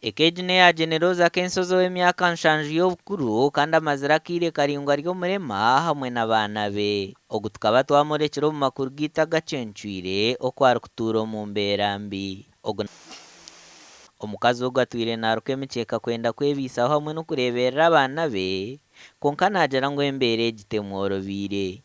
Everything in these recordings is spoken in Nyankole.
Eka egi n'eya Generoza Kensozi ow'emyaka nshanju y'obukuru kandi amazire akaire karaingwa ari omurema hamwe n'abaana be. Ogu tukaba twamworekire omu makuru gaitu agacencwire oku arikutuura omu mbeera mbi. Ogu Omukazi ogu atwire naaruka emikyeka kwenda kwebaisaho hamwe n'okureeberera abaana be kwonka naagira ngu embeera egi temworobeire.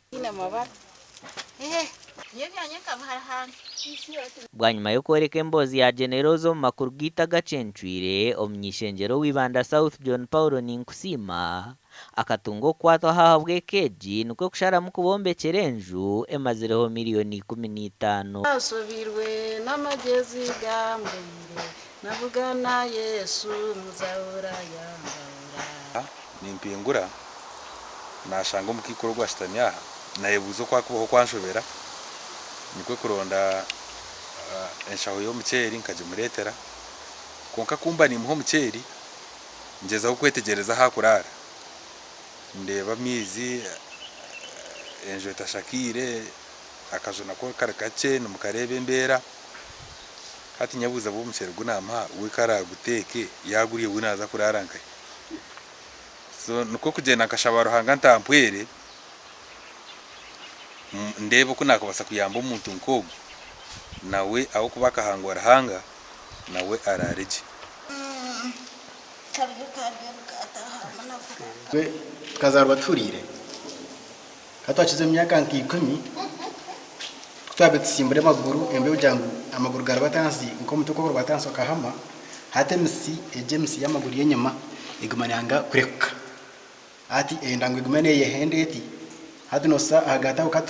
Bwanyima y'okworeka emboozi ya Generoza omu makuru gaitu agacencwire, omuny'eishengyero owa Ibanda South John Paul Ninkusiima akatunga okukwatwaho ahabw'eka egi nikwo kusharamu kubombekyera enju emazireho miriyoni 15. Nasobirwe n'amagyezi ga Muremure, nabugana Yesu muzahura yanzahura. Nimpingura naashanga omukaikuru ogu ashutami aha, naayebuuza oku arikubaho oku anshobera, nikwo kuronda enshaho y'omuceeri nkagimureetera, kwonka ku mba niimuha omuceeri, ngyezaho kwetegyereza ahu arikuraara, ndeeba amaizi, enju etashakaire, akaju nako kari kakye nimukareeba embeera, hati nyebuuza obu omuceeri gu naamuha we ku araaguteeke yaagurya we naaza kuraara nkahi? So nikwo kugyenda nkashaba Ruhanga nti ampwere ndeebe oku naakubaasa kuyamba omuntu nk'ogwo nawe ahabw'okuba akahangwa Ruhanga nawe araare gye. Tukazaarwa tuhuriire, ka twakiza omu myaka nka ikumi, ku twabaire tutsimbura amaguru embeho kugira ngu amaguru garabata ahansi nk'omuti oku ogurabata ahansi okahama, hati emitsi egi emitsi y'amaguru y'enyima eguma neyanga kurekuka. Hati eyenda ngu egume neyehenda eti, hati noshusha ahagati aho ka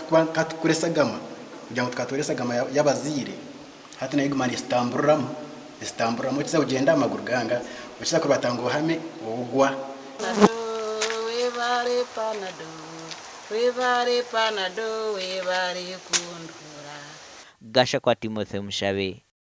tukura esagama kugira ngu tukatoora esagama y'abazaire, hati nayo eguma nesitamburiramu, esitamburiramu okiza kugyenda amaguru ganga, okiza kurubata ngu ohame, ogwa. Panado, webare panado, webare panado, webare kunduhura. Gashakwa Timothy Mushabe.